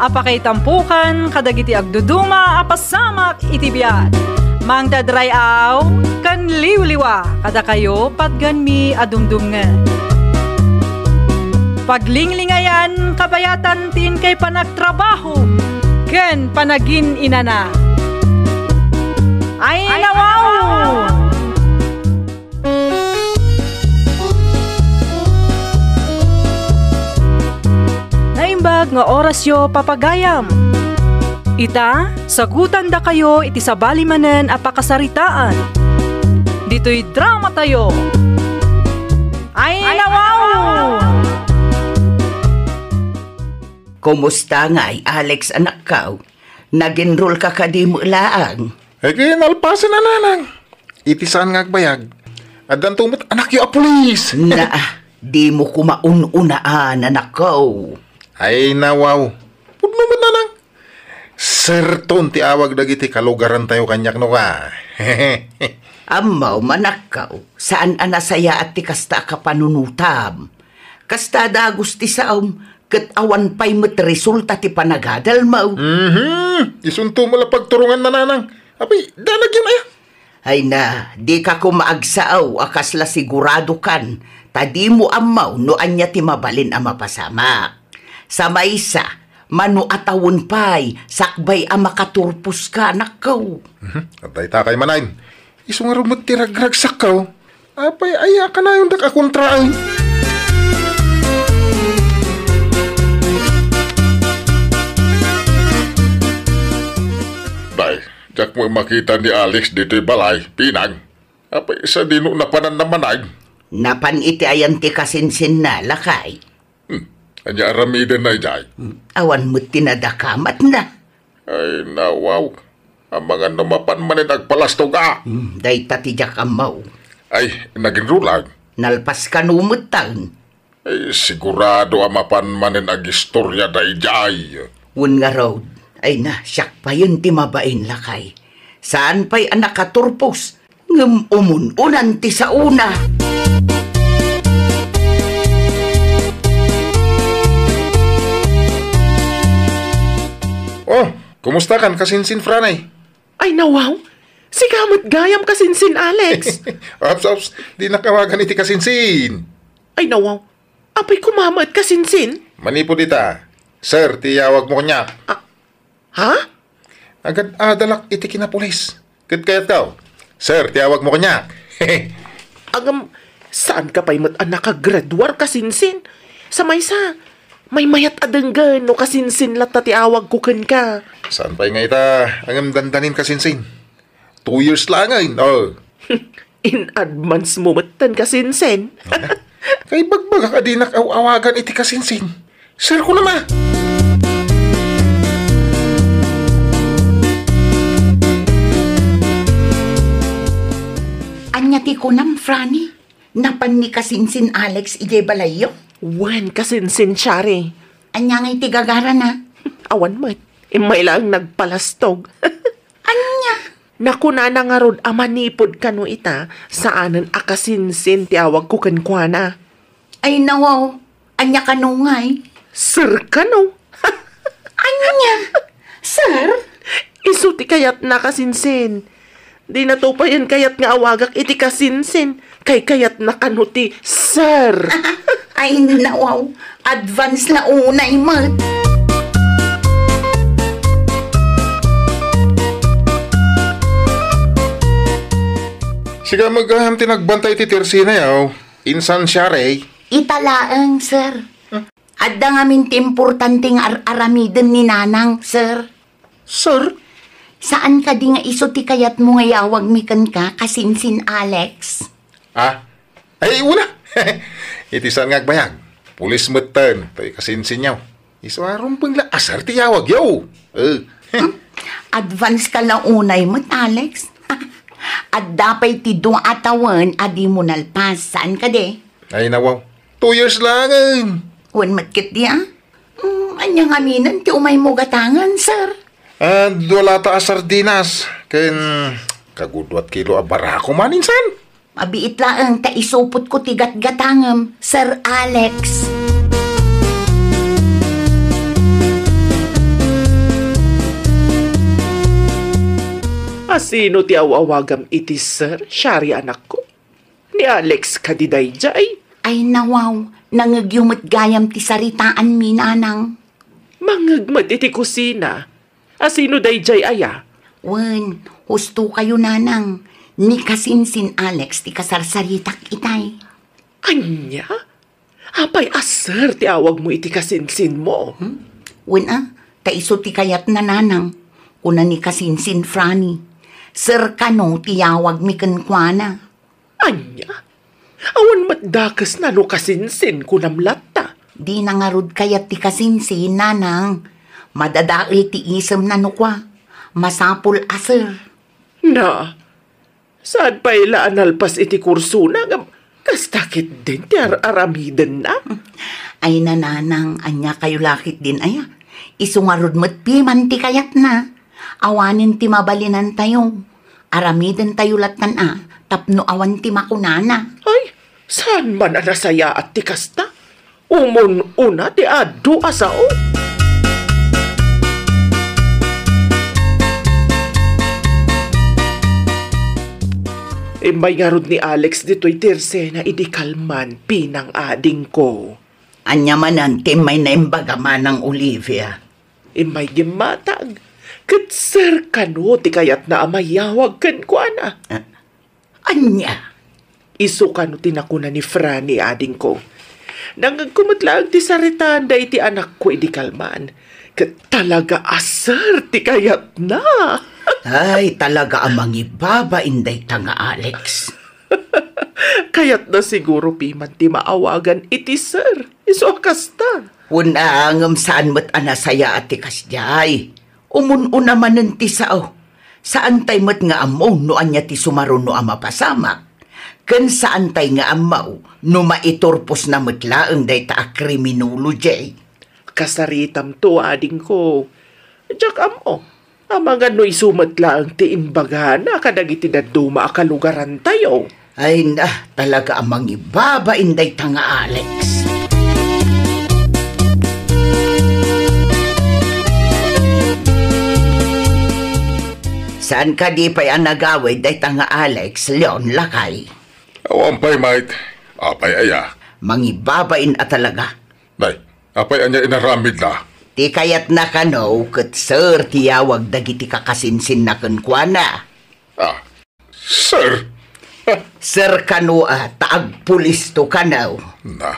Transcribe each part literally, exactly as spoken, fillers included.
a pakaitampokan kadagiti agduduma a pasamak iti biag. Mangted ray-aw ken liwliwa kadakayo patganmi a dumdumngen. Paglinglingayan kabayatan ti inkay panagtrabaho ken panagin-inana. Ay, nawaw! Naimbag nga orasyo, papagayam. Ita, sagutandakayo iti sabali manen a pakasaritaan. Ditoy dramatayo. Ay, nawaw! Kumusta ngay, Alex, anakko? Nag-enroll ka kadi met laeng? Ay, ket nalpasen a, nanang. Iti saan nga agbayag, addanto met anakyo a pulis. Na, dimo koma un-unaan, anakko. Ay, nawaw. Pudno met, nanang. Serton ti awag dagiti kalugarantayo kaniak, no ka. Ammo, anakko, saan a nasayaat ti kasta a kapanunotam. Kasta dagus ti saom, ket awan pay met resulta ti panagadalmo. Mhm. Isunto met la pagturonganna, nanang. Apay, danagyon aya? Ay na, dika koma agsao a kasla siguradokan, ta dimo ammo no ania ti mabalin a mapasamak. Sa maysa, mano a tawen pay, sakbay a makaturposka, anakko. Mhm. Dayta kay manen. Isu ngarud met ti ragragsakko. Apay aya kanayondak a kontraen? Day, diak met makita ni Alex ditoy balay, Pinang. Apay sadino napananna manen? Napan iti ayan ti kasinsinna, lakay. Hmm. Ania aramidenna idiay? Hmm. Awan met ti nadakamatna. Ay, nawaw. Amangan no mapan manen agpalastog a. Hmm, dayta ti diak ammo. Ay, nag-enroll. Nalpas kano metten? Ay, sigurado a mapan manen agistorya daydiay. Wen ngarud, ay na, siak payen ti mabain, lakay. Saan pay a nakaturpos, ngem umun-unan ti saona. Oh, kumusta kan, kasinsin, Franny? Ay, nawaw. Sika met gayam, kasinsin, Alex. Ops, ops, dinak awagan iti kasinsin. Ay, nawaw. Apay koma met, kasinsin? Manipud ita, sir, ti iyawagmo kaniak. Ah, ha? Agad-adalak iti kinapulis. Ket kayatko, sir, ti awagmo kaniak. Ngem, saanka pay met a nakagraduar, kasinsin. Sa maysa, maymayat a denggen no kasinsin latta ti awagko kenka. Saan pay nga ita, ngem dandanin, kasinsin. Two years laengen, oh. In advance mo metten, kasinsin. Kaibagbagak a dinak aw-awagan iti kasinsin. Sir ko naman. Ania ti kunam, Franny? Napan ni kasinsin Alex idiay balayyo? Wen, kasinsin Shari. Ania ngay ti gagarana? Awan met. Immay laeng nagpalastog. Ania? Nakunana ngarud a manipud kano ita, saanen a kasinsin ti awagko kenkuana. Ay, nawaw. Ania kano ngay? Sir kano. Ania? Sir? Isu ti kayatna, kasinsin. Dina to payen kayat nga awagak iti kasinsin. Kaykayatna kano ti sir. Ay, nawaw. Advance la unay met. Sika met gayam ti nagbantay iti tersina, yaw. Insan siya, Ray? Ita laeng, sir. Huh? Adda ngamin ti importante nga ar-aramiden ni Nanang, sir. Sir? Saan kadi nga isu ti kayatmo nga iyawagmi kenka, kasinsin Alex? Ah? Ay, wala. Iti saan nga agbayag, pulis metten, toy kasinsinyo. Isu a rumbeng la a sir ti iyawagyo. Eh. Hmm? Advance ka la unay met, Alex. Adda pay ti dua a tawen a dimo nalpas, saan kadi? Ay, nawaw. Two years laengen. Wen met ketdi, ah? Mm, ania ngaminen ti umaymo gatangen, sir? Ah, dua lata a sardinas, ken kagudua ti kilo a barako man insan. Mabiit laeng ta isupotko ti gatgatangem, Sir Alex. Asino ti aw-awagam iti Sir Shari, anakko? Ni Alex kadi daydiay? Ay, nawaw, nangngegyo met gayam ti saritaanmi, nanang. Mangngeg met iti kusina. Asino daydiay aya? Wen, husto kayo, nanang. Ni Kasinsin Alex ti kasarsaritak itay. Ania? Apay a Sir ti awagmo iti kasinsinmo? Hmm? Wen a, ta isu ti kayatna, nanang. Kuna ni Kasinsin Franny, Sir kano ti yawagmi kenkuana. Ania? Awan met dakesna no kasinsin kunam latta? Dina ngarud kayat ti kasinsin, nanang. Madadael ti isemna no kua, masapul a Sir. Na, saan pay la a nalpas iti kursona ngem kasta ketdin ti ar-aramidenna? Ay, nanang, ania kayo la ketdin aya? Isu ngarud met piman ti kayatna. Awanen ti mabalinantayo. Aramidentayo lattan a tapno awan ti makunana. Ay, saan man a nasayaat ti kasta? Umun-una ti adu a sao. Immay ngarud ni Alex ditoy tersena idi kalman, pinang-adingko. Ania manen ti immay naimbaga, Manang Olivia? Immay gimmatag, ket Sir kano ti kayatna a mayawag kenkuana. Ah, ania? Isu kano ti nakuna ni Franny, adingko. Nangngegko met laeng ti saritaan daydi anakko idi kalman. Ket talaga a Sir ti kayatna. Ay, talaga a mangibabain dayta nga Alex. Kayatna siguro piman ti maawagan iti Sir. Isu a kasta. Wen a, ngem saan met a nasayaat ti kasdiay. Umun-una manen ti sao. Saantay met nga ammo no ania ti sumaruno a mapasamak. Ken saantay nga ammo no maiturposna met laeng dayta a criminology. Kasaritamto, adingko. Diak ammo. Amangan no isu met laeng ti imbagana kadagiti dadduma a kalugarantayo. Ay na, talaga a mangibabain dayta nga Alex. Saan kadi pay a nagawid dayta nga Alex, Leon, lakay? Awan pay, mait. Apay aya? Mangibabain a talaga. Nay, apay ania inaramidna? Ti kayatna kano ket Sir ti yawag dagiti kakasinsinna kenkuana. Ah, Sir? Sir kano a ta agpulisto kano. Na,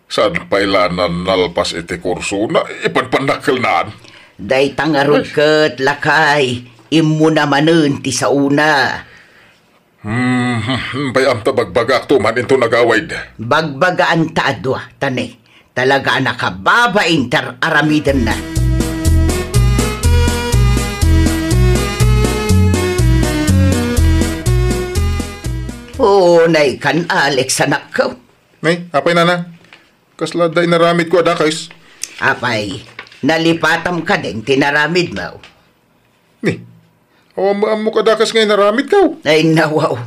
saan pay la nalpas iti kursona, ipanpannakkelnaan. Dayta ngarud ket, lakay, immuna manen ti saona. Hmm, hmm, hmm, pay amta bagbagaakto man inton agawid. Bagbagaan ta a dua, tani. Talaga a nakababain ti ar-aramidenna. Oo, naikan, Alex, anakko. Ni, apay, nana? Kasla adda inaramidko a dakes? Apay, nalipatam kadin ti naramidmo? Ni, awan mo ammok a dakes nga inaramidko. Ay, nawaw,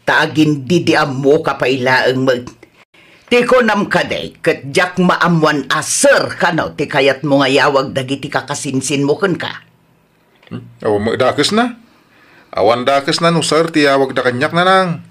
ta agindidiammoka pay laeng met. Ti kunam kadi, ket diak maammoan a Sir kano ti kayatmo nga yawag dagiti kakasinsinmo kenka. Hmm? Awan met dakesna? Awan dakesna no Sir ti yawagda kaniak, nanang.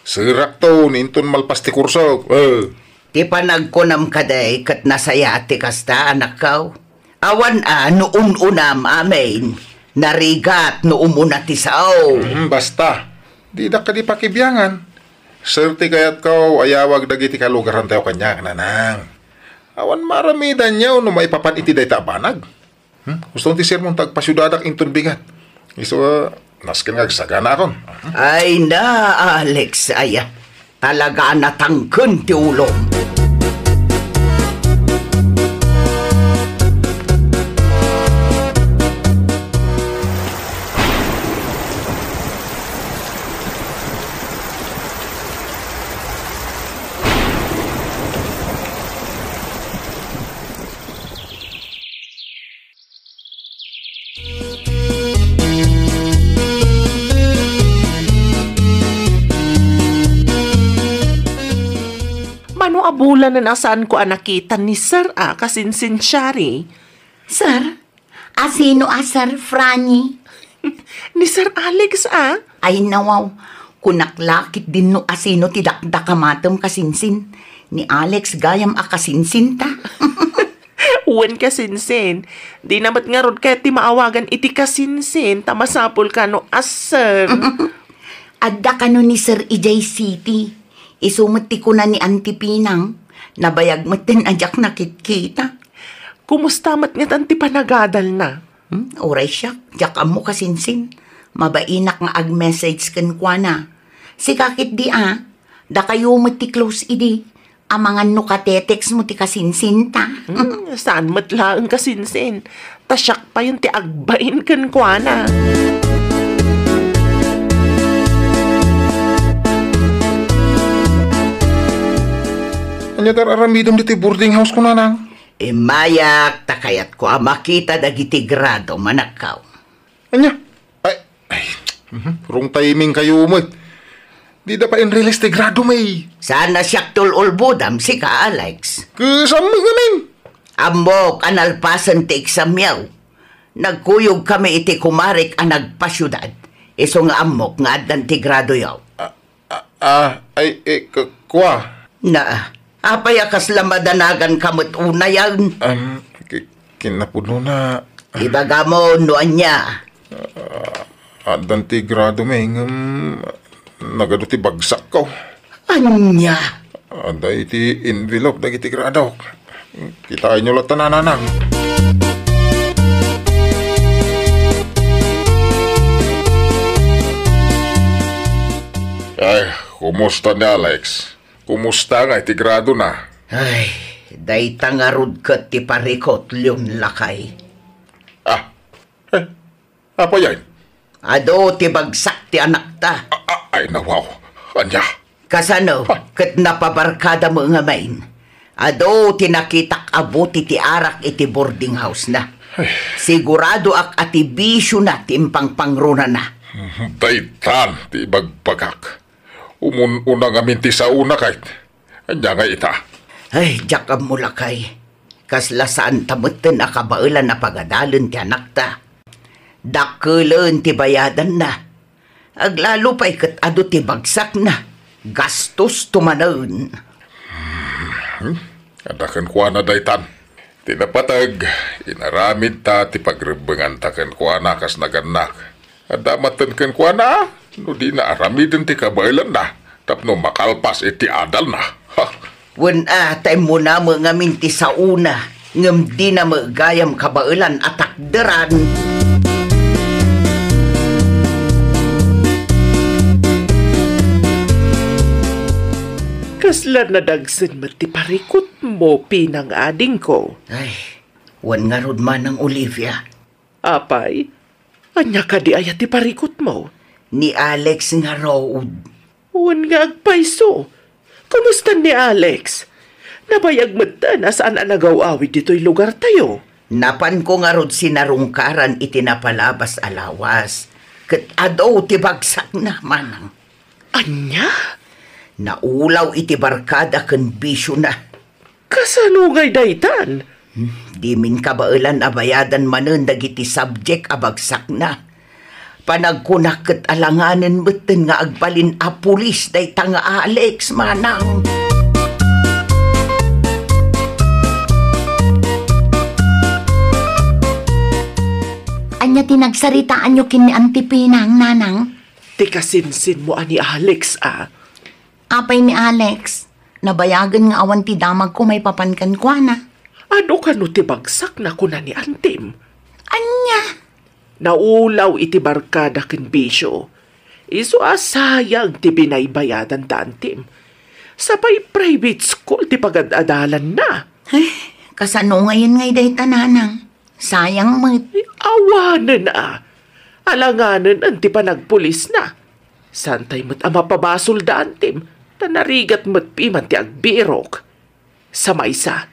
Sirakto, ni inton malpas ti kursok. Eh. Ti panagkunam kadi ket nasayaat ti kasta, anakko. Awan a no un-unam amin, narigat no umuna ti sao. Hmm, basta. Didak kadi pakibiangan. Sir ti kayatko a yawag dagiti kalugarantayo kaniak, nanang. Awan maaramidanyo no maipapan iti dayta a banag. Hmm? Husto ti sermon ta agpasiudadak inton bigat. Isu, nasken nga agsaganaakon. Ay na, Alex, aya. Talaga a natangken ti ulom. Mano a bulanen a saanko a nakita ni Sir a kasinsinsiari. Sir? Asino a Sir, Franny? Ni Sir Alex, a? Ay, nawaw. Kunak la ketdin no asino ti dakdakamatem, kasinsin. Ni Alex gayam a kasinsinta. Wen, kasinsin. Dina met ngarud kayat ti maawagan iti kasinsin, ta masapul kano a sir. Adda kano ni sir idiay city. Isu met ti kuna ni Auntie Pinang. Nabayag metten a diak nakitkita. Kumusta met ngatan ti panagadalna? Hmm, uray siak, diak ammo, kasinsin. Mabainak nga ag-message kenkuana. Sika ketdi a, dakayo met ti close idi. Amangan no katetext mo ti kasinsinta. Hmm, saan met laeng, kasinsin. Ta siak payen ti agbain kenkuana. Ania ti ar-aramidem ditoy boarding house ko, nanang? Immayak, ta kayatko a makita dagiti grado, manakkaw. Ania? Ay, ay, mhm, wrong timing kayo met. Dida pay in-release ti grado, may. Saan a siak tul-ulbodam, sika, Alex. Ket saan met ngamin? Ammok a nalpasen ti examyo. Nagkuyog kami iti kumarek a nagpasiudad. Isu nga ammok nga addan ti gradoyo. Ah, ah, ah, ay, eh, k-, kua? Na, apay a kasla madanagan ka met unayen? Am, ki-, kinapudnona. Ibagam no ania. Ah, addan ti grado, may, ngem nagadu ti bagsakko. Ania? Adda iti envelope dagiti gradok. Kitaenyo latta, nanang. Ay, kumusta ni Alex? Kumusta nga iti gradona? Ay, dayta ngarud ket ti parikut, Leon, lakay. Ah, eh, apay ay? Adu ti bagsak ti anakta. A-, a-, ay, nawaw. Ania? Kasano? Ah. Ket napabarkada met ngamin. Adu ti nakitak a buti ti arak iti boarding house-na. Ay. Siguradoak a ti bisiona ti impangpangrunana. Daytan ti ibagbagak. Umun-una ngamin ti saona, kayat. Ania ngay ita? Ay, diak ammo, lakay. Kasla saanta metten a kabaelan a pagadalen ti anakta. Dakkelen ti bayadanna. Aglalo pay ket adu ti bagsakna. Gastosto manen. Hmm. Adda kenkuana daytan. Ti napateg, inaramidta ti pagrebbenganta kenkuana kas nagannak. Adda maten kenkuana no dina aramiden ti kabaelanna tapno makalpas iti adalna. Ha? Wen a, ta immuna met ngamin ti saona, ngem dina met gayam kabaelan a takderan. Kasla nadagsen met ti parikutmo, Pinang, adingko. Ay, wen ngarud, Manang Olivia. Apay, ania kadi aya ti parikutmo? Ni Alex ngarud. Wen nga agpayso. Kumusta ni Alex? Nabayag metten a saan a nagaw-awid ditoy lugartayo. Napanko ngarud sinarungkaran iti napalabas a lawas. Ket adu ti bagsakna, Manang. Ania? Naulaw iti barkada ken bisiona. Kasano ngay daytan? Hmm, dimin kabaelan a bayadan manen dagiti subject a bagsakna. Panagkunak ket alanganen metten nga agbalin a pulis dayta nga Alex, Manang. Ania ti nagsaritaanyo ken ni Auntie Pinang, Nanang? Ti kasinsinmo a ni Alex, a. Apay ni Alex? Nabayagen nga awan ti damagko maipapan kenkuana. Adu kano ti bagsakna, kuna ni Antim? Ania? Naulaw iti barkada ken bisio. Isu a sayang ti binaybayadan da Antim. Sapay private school ti pagad-adalanna. Ay, kasano ngayen ngay dayta, Nanang? Sayang met. Awanen a. Alanganen ti panagpulisna. Saantay met a mapabasol da Antim, ta narigat met piman ti agbirok. Sa maysa,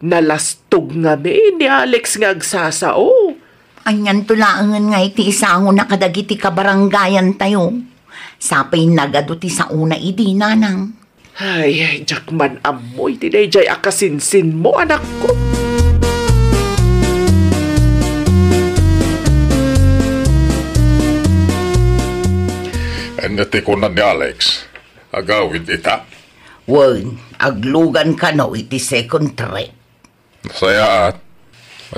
nalastog ngamin ni Alex nga agsasao. Anianto laengen nga iti isangona kadagiti kabarangayantayo? Sapay nagadu ti saona idi, Nanang. Ay, diak man ammo iti daydiay a kasinsinmo, anakko. Ania ti kuna ni Alex? Agawid ita? Wen, aglugan kano iti second trip. Nasayaat.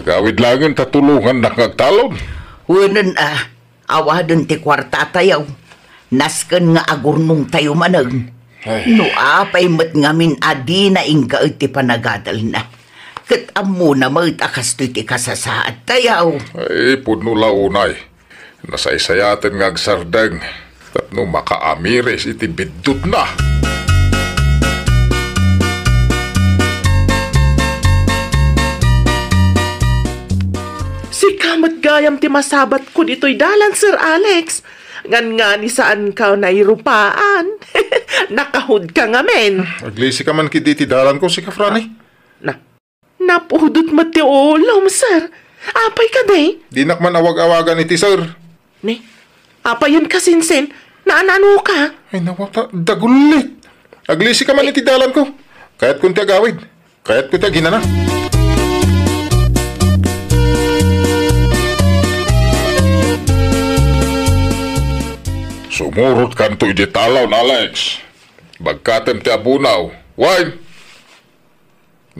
Agawid laengen ta tulongannak nga agtalon. Wenen a, awaden ti kuartatayo. Nasken nga agurnongtayo manen. Ay. No apay met ngamin a dina inggaed ti panagadalna. Ket ammona met a kastoy ti kasasaadtayo. Ay, pudno la unay. Nasaysayaten nga agsardeng tapno makaamiris iti biddutna. Sika met gayam ti masabatko ditoy dalan, Sir Alex. Ngan ngani saanka nairupaan. Nakahood ka ngamin. Aglisika man ketdi iti dalanko, sika, Franny. Na, Napudot met ti ulom, sir. Apay kadi? Dinak man awag-awagan iti sir. Ni, apayen kasinsin? Naanano ka? Ay, nawa ta, dagullit. Aglisika man iti dalanko. Kayatkon ti agawid. Kayatko ti aginana. Sumurotkanto iti talon, Alex. Bagkatem ti abunaw. Wine!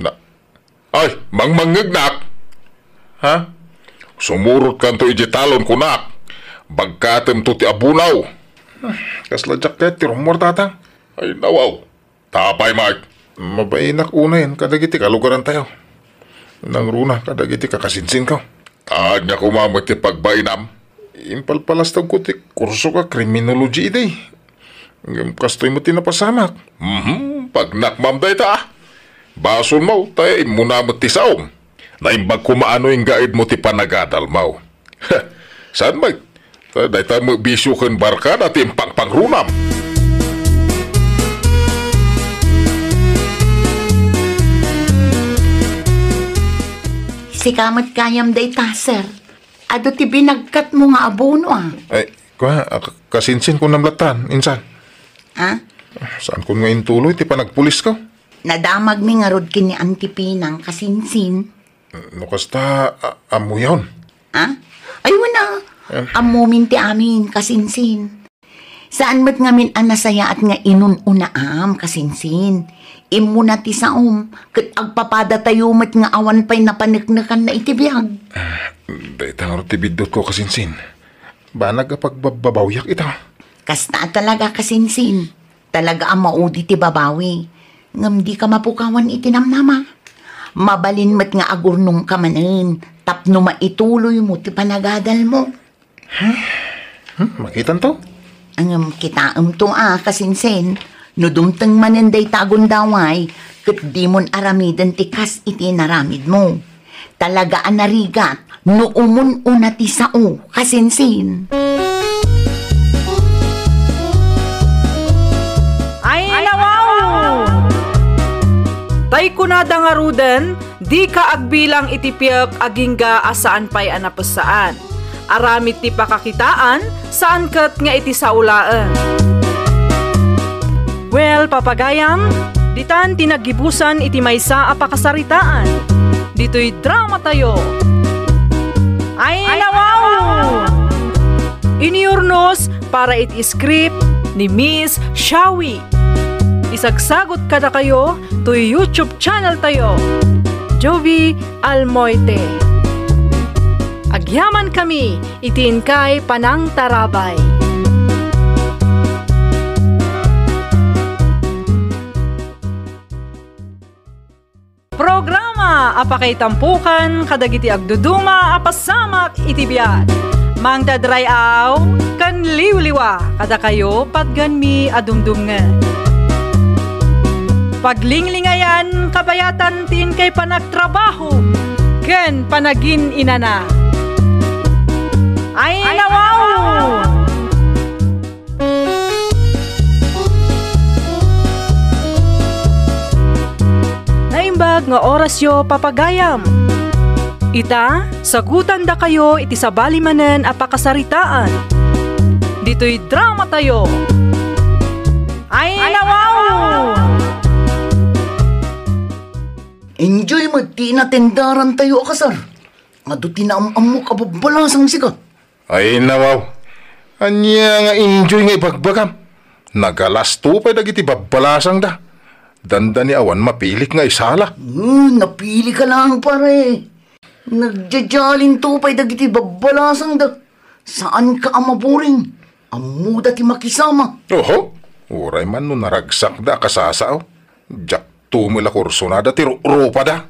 Na, ay, mangmangngegnak! Ha? Sumurotkanto iti talon, kunak. Bagkatemto ti abunaw. Kasla diak ket ti rummuar, Tatang. Ay, nawaw. Tapay, Mike. Mabainak unayen kadagiti kalugarantayo. Nangruna kadagiti kakasinsinko. Ania koma met ti pagbainam? Impalpalastawko ti kurso ka criminology idi. Ngem kastoy met ti napasamak. Mhm, pagnakmam dayta. Basolmo, ta immuna met ti saom. Naimbag koma no inggaedmo ti panagadalmo. Saan met? Ta dayta met bisio ken barkada ti impangpangrunam. Sika met gayam dayta, sir. Adu ti binagkatmo nga abono, a. Ay, kua, a, ka-, kasinsin kunam lattan, insan. A? Saankon nga intuloy ti panagpulisko? Nadamagmi ngarud ken ni Auntie Pinang, kasinsin. No kasta, a-, ammoyon? A? Ay, wen a. Eh. Ammomin ti amin, kasinsin. Saan met ngamin a nasayaat nga inun-unaam, kasinsin. Immuna ti saom, ket agpapadatayo met nga awan pay napaneknekanna iti biag. Ah, dayta ngarud ti biddutko, kasinsin. Banag a pagbabbabawiak ita. Kasta talaga, kasinsin. Talaga a maudi ti babawi. Ngem dika mapukawan iti namnama. Mabalin met nga agurnongka manen tapno maituloymo ti panagadalmo. Hmm, makitanto? Ngem kitaemto a, kasinsin, no dumteng manen dayta a gundaway, ket dimon aramiden ti kas iti inaramidmo. Talaga a narigat no umun-una ti sao, kasinsin. Ay, nawaw! Tay kunada ngaruden, dika agbilang iti piek agingga a saan pay a napessaan. Aramid ti pakakitaan, saan ket nga iti sao laeng. Well, papagayam, ditan ti naggibusan iti maysa a pakasaritaan. Ditoy dramatayo. Ay, nawaw! Iniurnos para iti script ni Miss Shawi. Isagsagot kadakayo toy YouTube channel tayo, Jovi Almoite. Agyamankami iti inkay panangtarabay. Programa a pakaitampokan kadagiti agduduma a pasamak iti biag. Mangted ray-aw ken liwliwa kadakayo patgenmi a dumdumngen. Paglinglingayam kabayatan ti inkay panagtrabaho ken panagin-inana. Ay, nawaw! Naimbag nga orasyo, papagayam. Ita, sagutandakayo iti sabali manen a pakasaritaan. Ditoy dramatayo. Ay, nawaw! Enjoy met ti inatendarantayo a kasar. Adu ti naam-ammok a babbalasang sika. Ay, nawaw. Ania nga enjoy nga ibagbagam? Nagalasto pay dagiti babbalasangda. Dandani awan mapilik nga isala. Hmm, napili ka lang, pare. Nagjajalinto pay dagiti babbalasangda. Saan ka a maburing. Ammoda ti makisama. Oho, uray man no naragsakda a kasasao. Diak tumel a kursunada ti ru-, rupada.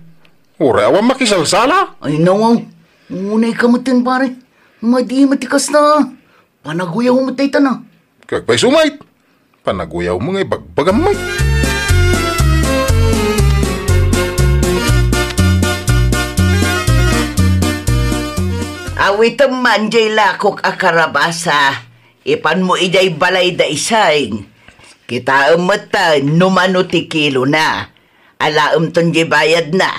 Uray awan makisalsala. Ay, nawaw. Unay ka metten, pare. Madi met ti kasta. Panaguyaw met dayta na. Kag pay sumait. Panaguyaw mo nga ibagbagam met. Awitem man jay lakok a karabasa. Ipanmo idiay balay da Ising. Kitaem met ta no mano ti kilona. Alaemton jay bayadna.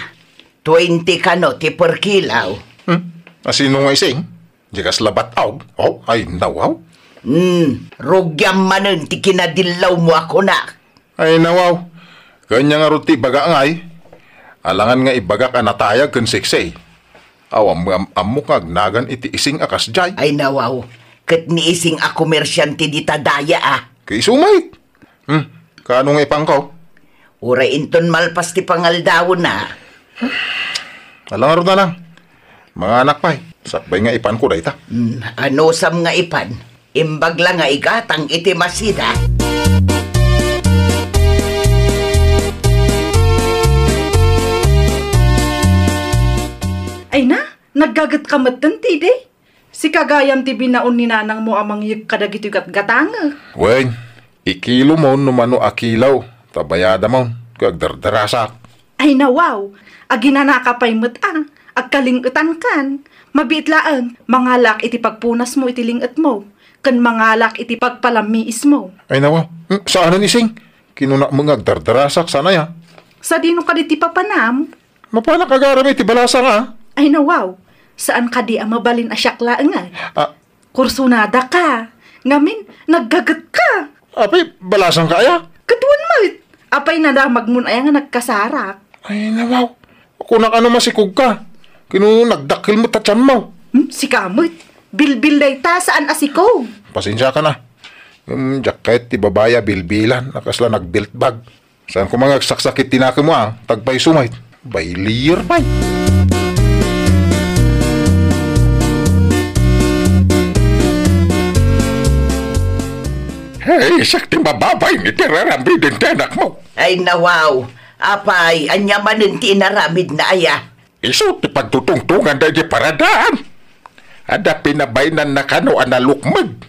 Twenty kano ti per kilo. Hmm? Asino nga Ising? Di kasla bat-aw? Oh, ay, nawaw. Hmm, rugiam manen ti kinadillawmo a kunak. Ay, nawaw. Kanya nga ruti ibaga ngay. Alangan nga ibagak a natayag ken seksey. Aw, am-, am-, ammok nga agnagan iti Ising a kasdiay. Ay, nawaw. Ket ni Ising a komersyante dita daya, a. Kay sumait. Hmm, kaano nga ipanko? Uray inton malpas ti pangaldawna. Ala ngarud, nanang. Manganak pay. Sakbay nga ipanko dayta. Hmm, anusam nga ipan? Imbag la nga igatang iti masida. Ay na, naggaget ka metten, Tidi? Sika gayam ti binaon ni nanangmo a mangyeg kadagitoy gatgatangek. Wen, ikilomon no mano a kilo, ta bayadamon, ket agdardarasak. Ay nawaw, aginanaka pay met a, agkaling-etankan. Mabiit laeng, mangalaak iti pagpunasmo iti ling-etmo, ken mangalaak iti pagpalammiismo. Ay nawaw, hmm, saanen Ising? Kinunak met nga agdardarasak, saan aya? Sadino kadi ti papanam? Mapanak agaram iti balasang a? Ay nawaw, saan kadi a mabalin a siak laeng a? Ah. Kursunada ka. Ngamin, naggaget ka. Apay, balasang ka aya? Ket wen met. Apay nadamagmon aya nga nagkasarak? Ay nawaw. Kunak ano masikog ka. Kino nagdakkel met ta tianmo. Hmm, sika met. Bilbil dayta, saan a sikog. Pasensiaka na. Hmm, diak ket ti babai a bilbilan a kasla nagbiltbag. Saan koma nga agsaksakit ti nakemmo a, ta agpayso met. Bailier pay. Hey, siak ti mababain iti raramiden ti anakmo. Ay, nawaw. Apay, ania manen ti inaramidna aya? Isu ti pagtutungtongan daydi paradaan. Adda pinabainanna kano a nalukmeg.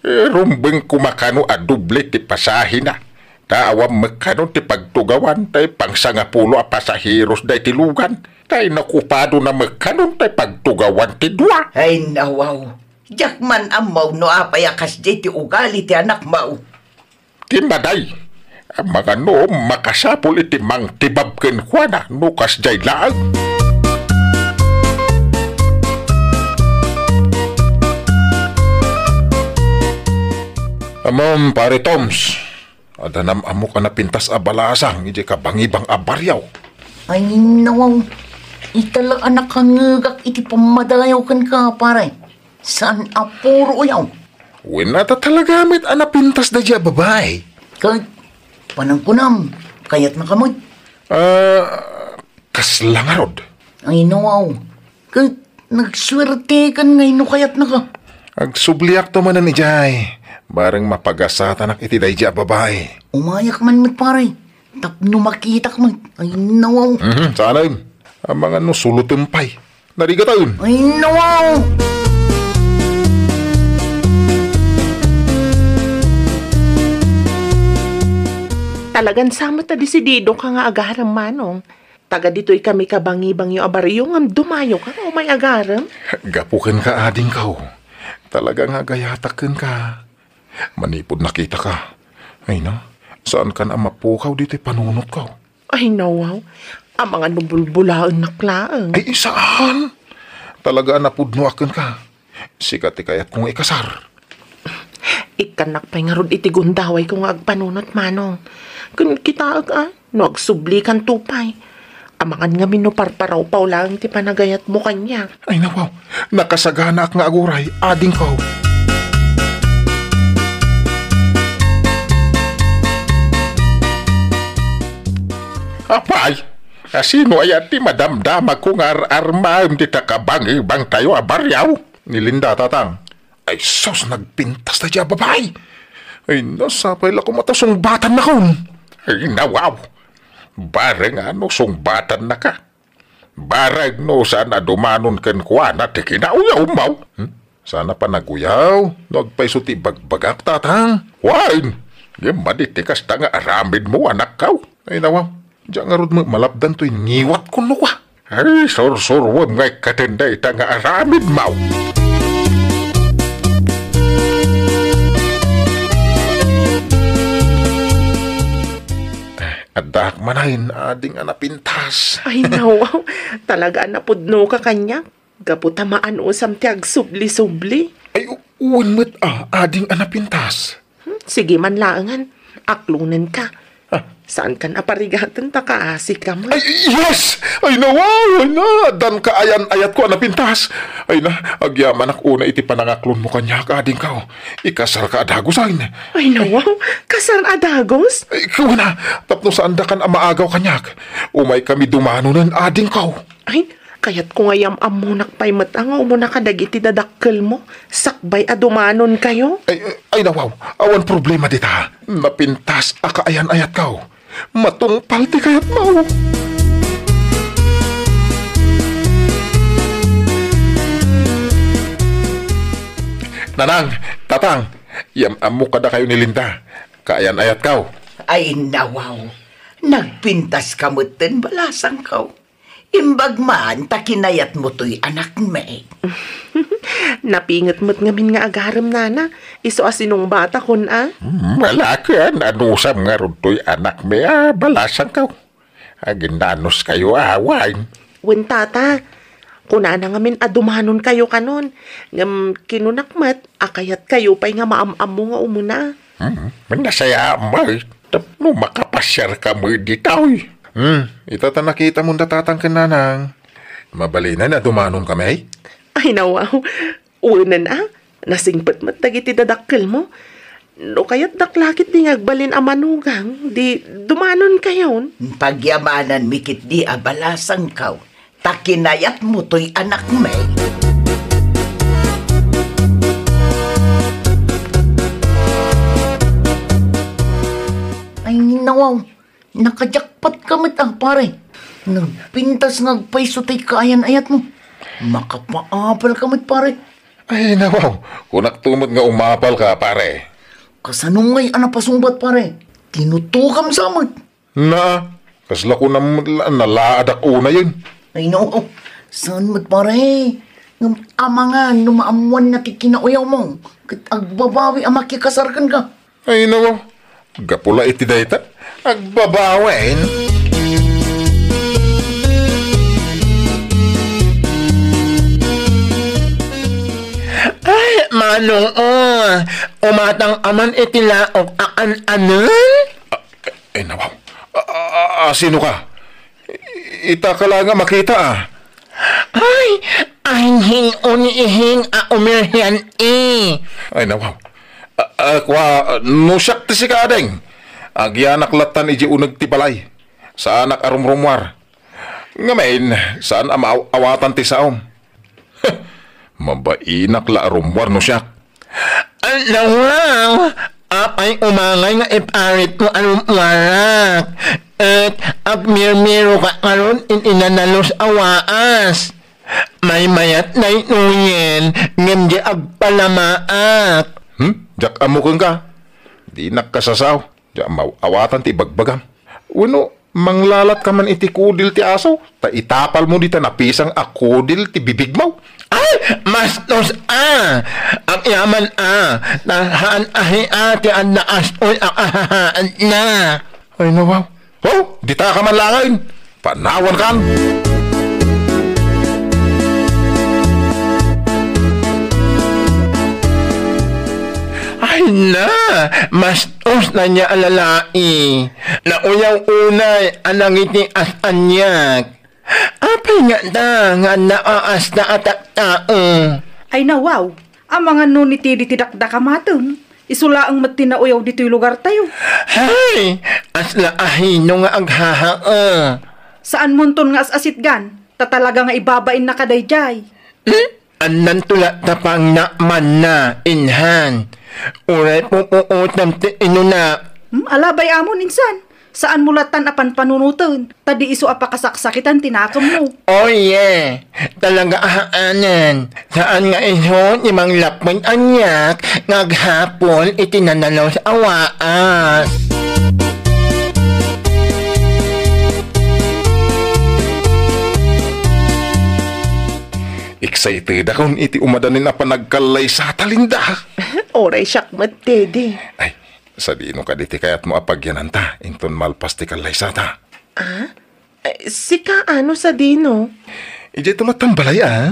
Eh, rumbeng koma kano a doble ti pasahena. Ta awan met kano ti pagtugawan tay pangsangapulo a pasaheros daydi lugan. Tay nakupadona met kano tay pagtugawan ti dua. Ay, nawaw. Diak man ammo no apay a kasdiay ti ugali ti anakmo. Ti maday, amangan no makasapul iti mangtibab kenkuana no kasdiay laeng. Ammom, Pare Toms, adda nam-ammok a napintas a balasang idiay kabangibang a barrio. Ay, nawaw. Ita la a nakangngegak iti pammadayaw kenka, pare. Saan a puro uyaw. Wen, adda talaga met a napintas daydiay a babai. Ket, panangkunam, kayatnaka met? Ah, kasla ngarud? Ay, nawaw. Ket, nagsuertekan nga no kayatnaka. Agsubliakto manen idiay. Bareng mapagasatanak iti daydiay a babai. Umayak man met, pare. Tapno makitak met. Ay, nawaw. Mhm, saanen. Amangan no sulutem pay. Narigaten. Ay, nawaw! Talagan sa met a desidido ka nga agarem, Manong. Taga ditoy kami kabangibangyo a barrio ngem dumayo ka nga umay agarem. Gapu kenka, adingko. Talaga nga agayatak kenka. Manipud nakitaka. Ay na, saankan a mapukaw ditoy panunotko. Ay, nawaw. Amangan no bulbulaennak laeng. Ay, saan? Talaga a napudnoak kenka. Sika ti kayatko nga ikasar. Ikkannak pay ngarud iti gundawayko nga agpanunot, Manong. Ken kitaek, a, no agsublikanto pay. Amangan ngamin no parparawpaw laeng ti panagayatmo kaniak. Ay, nawaw. Nakasaganaak nga aguray, adingko. Apay, asino aya ti madamdamagko nga ar-armaem dita kabangebangtayo a bariaw? Ni Linda, Tatang. Ay sus, nagpintas daydiay a babai! Ay, no, sapay la koma ta sungbatannakon. Ay, nawaw! Bareng no sungbatannaka. Bareng no saan a dumanon kenkuana ti kinauyawmo. Hmm? Saan a panaguyaw no agpayso ti ibagbagak, Tatang. Wen, ngem madi ti kasta nga aramidmo, anakko. Ay, nawaw. Diak ngarud met malapdan toy ngiwatko no kua. Ay, sursuruem nga ikkaten dayta nga aramidmo. Addaak manen, ading a napintas. Ay, nawaw. Talaga a napudnoka kaniak. Gapu ta maanusam ti agsubli-subli. Ay, u-, wen met a, ading a napintas. Hmm, sige man laengen. Aklonenka. Ah. Saankan a parigaten ta kaasika met. Ay, yes! Ay, nawaw, ay na, addan kaayan-ayatko a napintas. Ay na, agyamanak unay iti panangaklonmo kaniak, adingko. Ikasarka a dagus, ay na. Ay, nawaw, kasar a dagus? Ay, kuna, tapno saandakan a maagaw kaniak. Umaykami dumanonen, adingko. Ay, kayatko nga yam-ammonak pay met a nga umuna kadagiti dadakkelmo, sakbay a dumanonkayo. Ay, ay, nawaw, awan problema dita. Napintas a kaayan-ayatko. Matungpal ti kayatmo. Nanang, Tatang, yam-ammok kadakayo ni Linda. Kaayan-ayatko. Ay, nawaw. Nagpintaska metten, balasangko. Imbag man ta kinayatmo toy anakmi. Napinget met ngamin nga agarem, nana. Isu a sinungbatakon a. Hmm, malaken, anusam ngarud toy anakmi a balasangko. Aginnanuskayo awan. Wen, tata. Kunana ngamin a dumanonkayo kanon. Ngem kinunak met a kayatkayo pay nga maam-ammo nga umuna. Hmm, nasayaat met. Tapno makapasiarkami ditoy. Hmm, ita ta nakitamon da tatang ken nanang. Mabalinen a dumanonkami? Ay, nawaw. Wenen a, nasingpet met dagiti dadakkelmo. No kayatdak la ketdi nga agbalin a manugang, di dumanonkayon. Pagyamananmi ketdi a balasangko. Ta kinayatmo toy anakmi. Ay, nawaw. Nakajakpat ka met, ah, pare. Nagpintas nga agpayso tay kaayan-ayatmo. Makapaapal ka met, pare. Ay, nawaw. Kunak to met nga umapal ka, pare. Kasano ngay a napasungbat, pare? Tinutokam sa met. Na, kasla ko na nalaadak unayen. Ay, no. Saan met, pare? Ngem amangan no maammoanna ti kinauyawmo, ket agbabawi a makikasar kenka. Ay, no. Gapu la iti dayta, agbabawen. Ay, Manong, oh, umatang aman iti laok a kan-anen? Ay, nawaw. A, a, a, sino ka? Ita ka la nga makita, ah. Ay, ay, hin-o ni ihing a umirhian, eh. Ay, nawaw. A, a, kua, no siak ti sika, ading. Agyanak lattan iji uneg ti balay. Saanak a rumrumuar. Ngamin, saan a maaw-awatan ti saom. Mabainak la a rummuar no siak. Nawaw, apay umangay nga iparitmo a rummuarak? Et agmirmiro ka ngarud iti nanalus a waas. Maymayat daytoyen, ngem di agpalamaak. Hmm? Diak ammo kenka. Dinak kasasao. Diak maaw-awatan ti ibagbagam. Wenno, manglalat ka man iti kudil ti aso, ta itapalmo dita napisang a kudil ti bibigmo. Ay, mastos a! Agyaman a, ta saan a hia ti adda astoy a kahahaanna. Ay, nawaw. Oh, dita ka man laeng. Panawan kan. Ay na, mastos na niya a lalaki. Nauyaw unay a nangiti as aniak. Apay nga da nga naaasta a tattao? Ay, nawaw, amangan no nitidi ti dakdakamatem, isu laeng met ti nauyaw ditoy lugartayo. Hay! Asla ahino nga aghahae. Saanmonton nga as-asitgan, ta talaga nga ibabain na kadaydiay. Hmm? Annanto latta pang namanna, inhan. Uray pupuotam ti inuna. Hmm, alabay amon, insan. Saanmo lattan a panpanunoten, ta di isu a pakasaksakitan ti nakemmo. Oh, yeah. Talaga a haanan. Saan nga isu ti manglapped aniak nga aghapol iti nanalus a waas. Excited akon iti umadanin a panagkallaysata, Linda. Uray siak met, Teddy. Ay, sadino kadi ti kayatmo a pagyananta inton malpas ti kallaysata? Ah? Eh, sika ano sadino? Idiay to latta balay, a?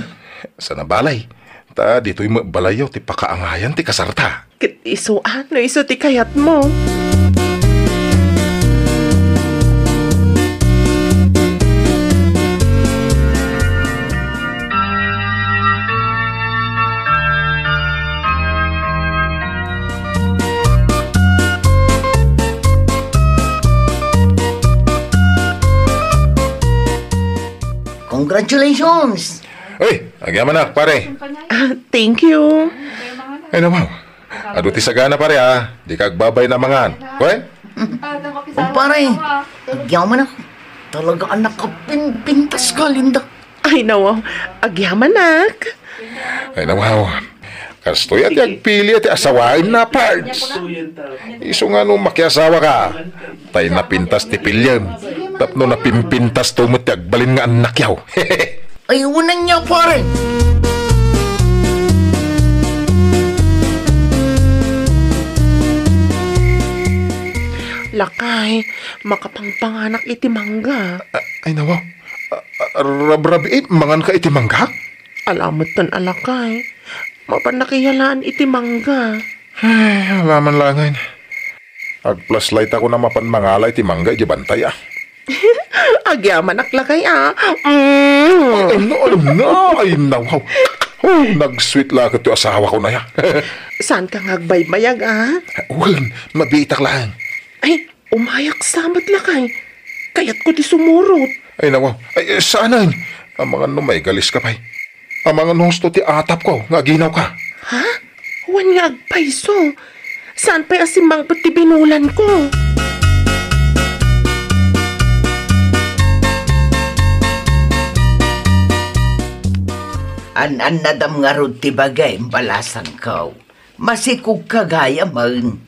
Sana balay. Ta ditoy met balayyo ti pakaangayan ti kasarta. Ket isu, ano isu ti kayatmo? Congratulations! Uy, agyamanak, pare. Ah, thank you. Ay, naman. Adu ti sagana, pare, ah. Di ka agbabay na mangan. Kwen? Kumpare, agyamanak. Talaga a nakapimpintas ka, Linda. Ay, nawaw. Agyamanak. Ay, nawaw. Kastoy a ti agpili a ti asawaem na, pards. Isu nga no makiasawa ka, tay napintas ti piliem. Tapno napimpintas to met ti agbalin nga annakyaw. Ay, unan niya, pare. Lakay, makapangpanganak iti mangga. A-, ay, nawaw. A-, a-, rabrabiit, mangan ka iti mangga? Alamet ton a lakay. Mapan nakiyalaan iti mangga. Ay, alaman langen. Agplaslayta ko na mapan mangala iti mangga iti bantay, a. Agyamanak lakay, a. Mm. Ay, no, alam na. Ay, nawaw. Oh, nag-sweet la ket ti asawa ko na ya. Saan ka nga agbaybayag, a? Wen, mabiitak laeng. Ay, umayak sa met lakay. Kayatko ti sumurot. Ay, nawaw. Ay, saanen? Amangan no maigalis ka pay. Amangan no husto ti atapko nga aginaw ka. Ha? Wen nga agpayso. Saan pay a simmangpet ti binulanko? An-annadam ngarud ti bagim, balasangko. Masikog ka gayamen.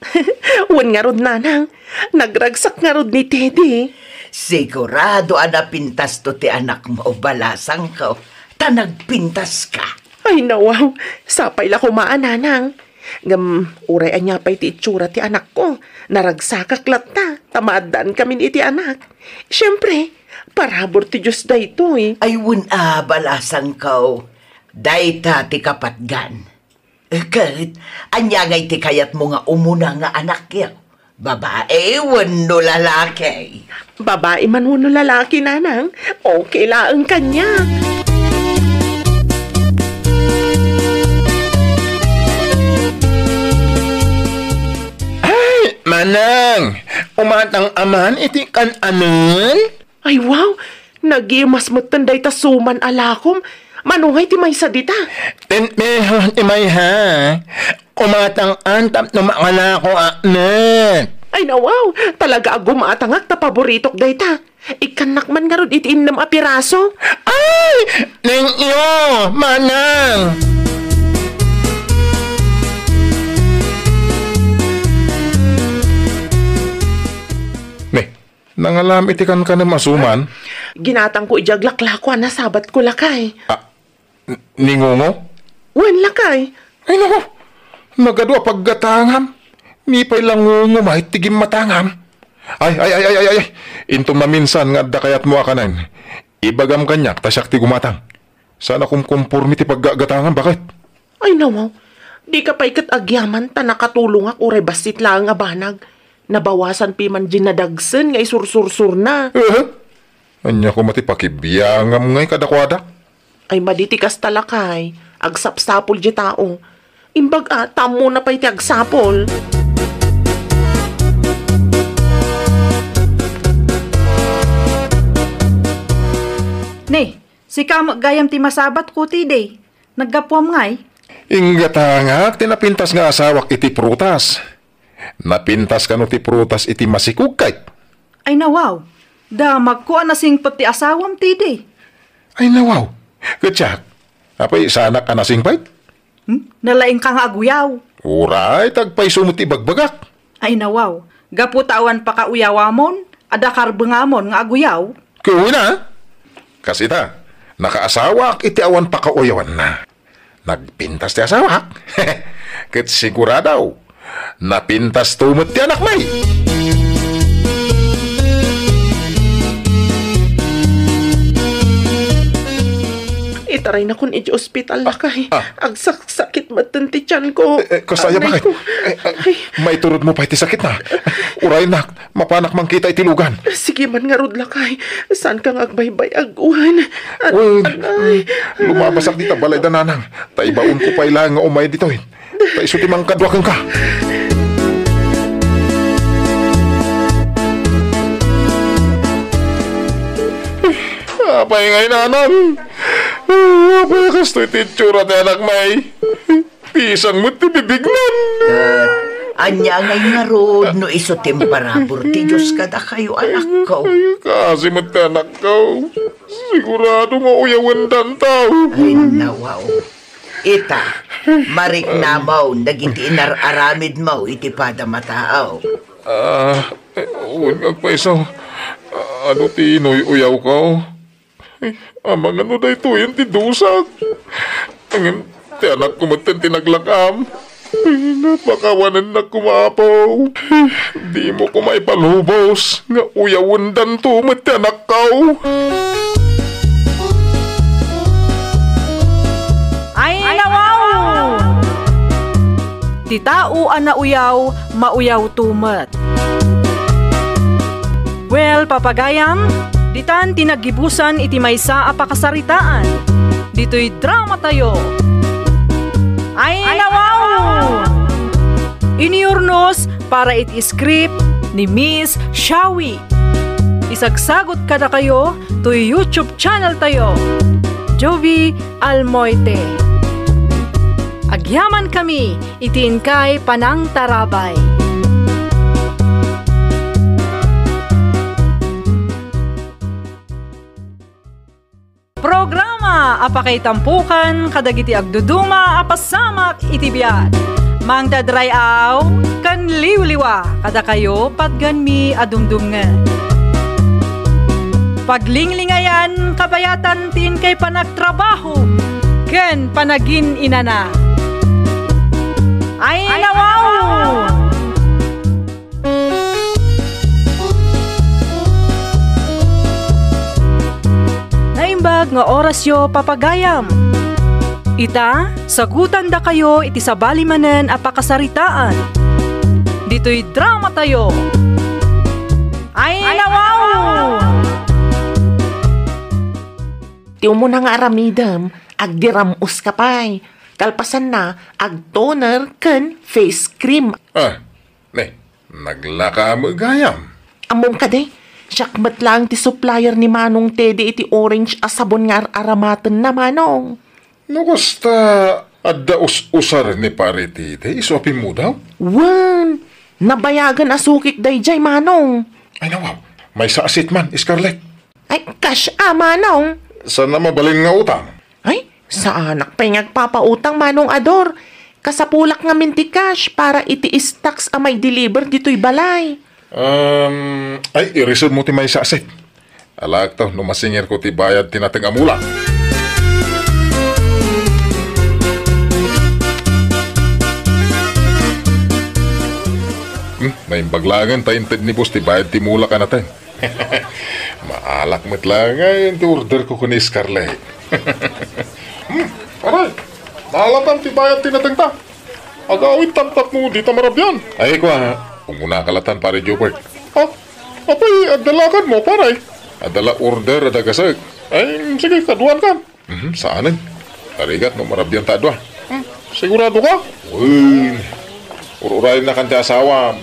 Wen ngarud, nanang. Nagragsak ngarud ni Teddy. Sigurado a napintasto ti anakmo, balasangko. Ta nagpintaska. Ay, nawaw. Sapay la koma a, nanang. Ngem, uray ania pay ti itsura ti anakko, naragsakak latta, ta maaddaankamin iti anak. Siempre, parabur ti Dios daytoy. Ay, wen a, balasangko. Dayta ti kapatgan. Ket, ania ngay ti kayatmo nga umuna nga anakyo? Babai wenno lalaki? Babai man wenno lalaki, nanang. Okay laeng kaniak. Ay, manang, umatang a man iti kan-anen? Ay, wow! Nagimas metten dayta suman a lakom. Mano ngay ti maysa dita? Tinpihon ti maysa. Umatangan tapno makalako a met. Ay, nawaw! Talaga a gumatangak ta paboritok dayta. Ikkannak man ngarud iti innem a piraso. Ay! Thank you, manang! Ne, nangalam iti kankanem a suman? Ginatangko idiay aglaklako a nasabatko, lakay. Ah, n-, ni Ngungo? Wen, lakay. Ay, naku, nagadu a paggatangam. Ni pay la Ngungo met ti gimmatangam. Ay, ay, ay, ay, ay, ay. Inton maminsan nga adda kayatmo a kanen, ibagam kaniak ta siak ti gumatang. Saan a kumkumpormi ti paggagatangam, baket? Ay, nawaw. Dika pay ket agyaman ta nakatulongak uray bassit laeng a banag. Nabawasan pay man diay nadagsen nga isursursurna. Eh? Ania koma ti pakibiangam ngay kadakuada? Ay, madi ti kasta, lakay. Agsapsapul diay tao. Imbag a, ta ammona pay ti agsapul. Sika met gayam ti masabatko, Tidi. Naggapuam ngay? Inggatangak ti napintas nga asawak iti prutas. Napintas kano ti prutas iti masikog, kayat? Ay, nawaw. Damagko a nasingpet ti asawam, Tidi. Ay, nawaw. Ket siak, apay, saanak a nasingpet? Hmm? Nalaingka nga aguyaw. Uray, ta agpayso met ti ibagbagak. Ay, nawaw. Gapu ta awan pakauyawamon, adda karbengamon nga aguyaw. Ket wen a. Kas ita, nakaasawaak iti awan pakauyawanna. Nagpintas ti asawak. Ket sigurado, napintasto met ti anakmi. Itaraynakon iti ospital, lakay. Ah. Agsaksakit metten ti tianko. Eh, eh, kasta aya, anay bakit? Ko. Eh, eh, ay. Maiturodmo pay ti sakitna. Uraynak, mapanak mangkita iti lugan. Sige man ngarud, lakay. Saanka nga agbaybay-ag wen? An-, wen, anay. Lumabasak dita balay da nanang. Ta ibaonko pay laeng nga umay ditoy. Ta isu ti mangkadua kenka. Apay ngay, nanang? Apay kastoy ti itsura ti anakmi? Pisang met ti bibignan. Ket ania ngay ngarud no isu ti imparabur ti Dios kadakayo, anakko? Ay, kasi met ti anakko. Sigurado nga uyawendanto. Ay, nawaw. Ita, mariknamon dagiti inar-aramidmo iti padam a tao. Ah, eh, wen nga agpayso. Adu ti inuy-uyawko? Ay, amangan no daytoyen ti dusak. Ngem ti anakko metten ti naglak-am. Ay, napakawanennak koma, Apo. Dimo koma ipalubos nga uyawendanto met ti anakko. Ay, nawaw! Ti tao a nauyaw, mauyawto met. Well, papagayam, ditan ti naggibusan iti maysa a pakasaritaan. Ditoy dramatayo. Ay, nawaw! Inurnos para iti script ni Miss Shawi. Isagsagot kadakayo toy YouTube channel tayo, Jovi Almoite. Agyamankami iti inkay panangtarabay. Programa a pakaitampokan kadagiti agduduma a pasamak iti biag. Mangdadray-aw ken liwliwa kadakayo patgenmi a dumdumngeg. Paglinglingayan kabayatan ti inkay panagtrabaho ken panagin-inana. Ay, nawaw! Naimbag nga orasyo, papagayam. Ita, sagutandakayo iti sabali manen a pakasaritaan. Ditoy dramatayo. Ay, nawaw! Ti umuna nga aramidem, agdiram-oska pay. Kalpasanna, agtoner ken face cream. Ah, ne, naglaka met gayam. Ammom kadi, siak met laeng ti supplier ni Manong Teddy iti orange a sabon nga ar-aramatenna, Manong. No kasta, adda us-usar ni Pare Teddy, isu a pimmudaw? Wen, nabayagen a sukik daydiay, Manong. Ay, nawaw, maysa a set man, Scarlett. Ay, kas a, Manong. Saan a mabalin nga utang? Ay, saanak pay nga agpapautang, Manong Ador. Kasapulak ngamin ti cash para iti stocks a maideliver ditoy balay. Um, ay, irisem mo ti maysa a set. Alaekto no masingirko ti bayad ti nateng a mula. Hmm, naimbag laengen ta inted ni boss ti bayad ti mula a nateng. Maalak met laengen ti orderko ken ni Scarlett. Hmm, pare, naalatan ti bayad ti natengta. Agawid tapno dita marabian. Ay, kua, umunaka latan, Pare Jobert. Ha? Apay, adda lakadmo, pare? Adda la order a dagasek. Ay, sige, kaduan kan. Mhm, saanen. Tarigat no marabian ta a dua. Hmm, sigurado ka? Wen, ur-urayna kan ti asawam.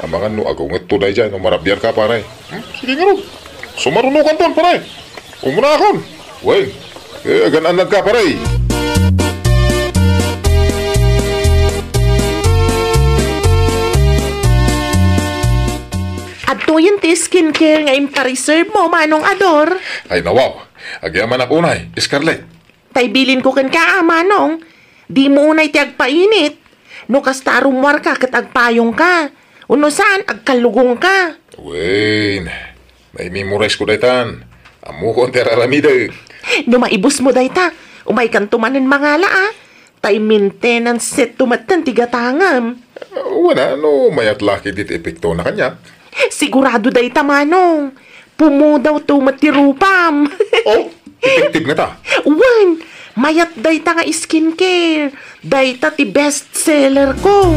Amangan no agungetto daydiay no marabian ka, pare. Hmm, sige ngarud. Sumarunokan ton, pare. Umunakon. Wen, eh, agan-anag ka, pare. Adtoyen ti skincare nga impareserve mo, Manong Ador. Ay, nawaw. Agyamanak unay, Scarlett. Tay bilinko kenka, a, Manong. Dimo unay ti agpainit. No kasta a rummuarka ket agpayongka. Wenno saan, agkallugongka. Wen, naimemorize ko daytan. Ammokon ti ar-aramidek. No maibusmo dayta, umaykanto manen mangala, a. Tay maintenance setto metten ti gatangem. Wen a, no mayat la ketdi ti epektona kaniak. Sigurado dayta, Manong. Pumudawto met ti rupam. Oh, effective ngata. Wen, mayat dayta nga skincare. Dayta ti best seller ko.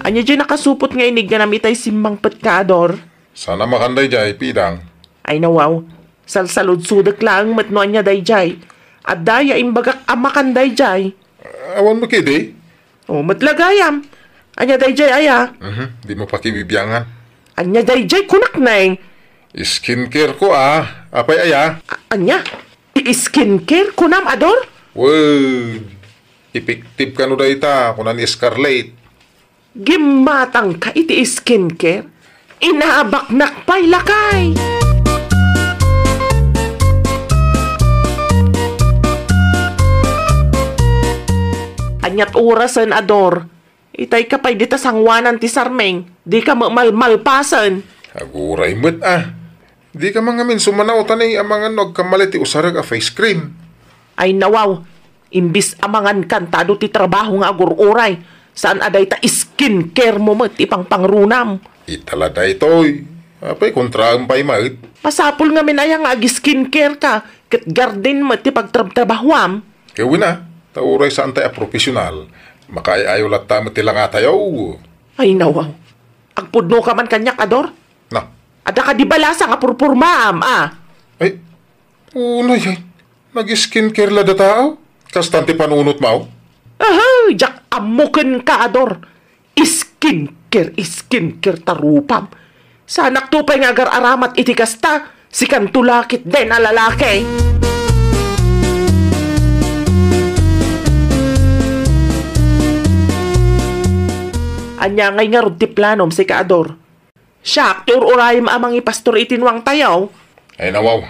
Ania diay nakasupot nga inigganam itay simmangpetka, Ador? Saan a makan daydiay, Pidang. Ay, nawaw. Salsaludsodek laeng met no ania daydiay. Adda ya imbagak a makan daydiay. Awan mo kidi? O, met la gayam. Ania daydiay aya? Mhm, dimo pakibibiangan. Ania daydiay kunak, nay? Skincare ko, a. Apay aya? A-, ania? I-, skincare kunam, Ador? Wen, effective kano dayta, kuna ni Scarlett. Gimmatangka iti skincare? Inabaknak pay, lakay! Aniat orasen, Ador? Itayka pay dita sangoanan ti sarming, dika met malmalpasen. Aguray met, a. Dika man ngamin sumanaw ta nay amangan no agkamali ti usarek a face cream. Ay, nawaw, imbis amangan kanta adu ti trabaho nga agur-uray, saan a dayta skincare mo met ti pangpangrunam. Ita la daytoy. Apay, kontraem pay met. Masapul ngamin aya nga ag-skincare ka, ket garden met ti pagtrabtrabahoam. Ket wen a, ta uray saantay a profesional, makaay-ayo latta met ti langatayo. Ay, nawaw. Agpudnoka man kaniak, Ador? Na. Adda kadi balasa nga purpurmaam, a? Ay, unay, ay. Nag-skincare la data, aw? Kastan ti panunotmo? Aha, diak ammo kenka, Ador. Skincare, skincare ta rupam. Saanakto pay nga agar-aramat iti kasta, sikanto la ketdin a lalaki. Ania ngay ngarud ti planom, sika, Ador? Siak ti ur-urayem a mangipastor iti nuangtayo. Ay, nawaw,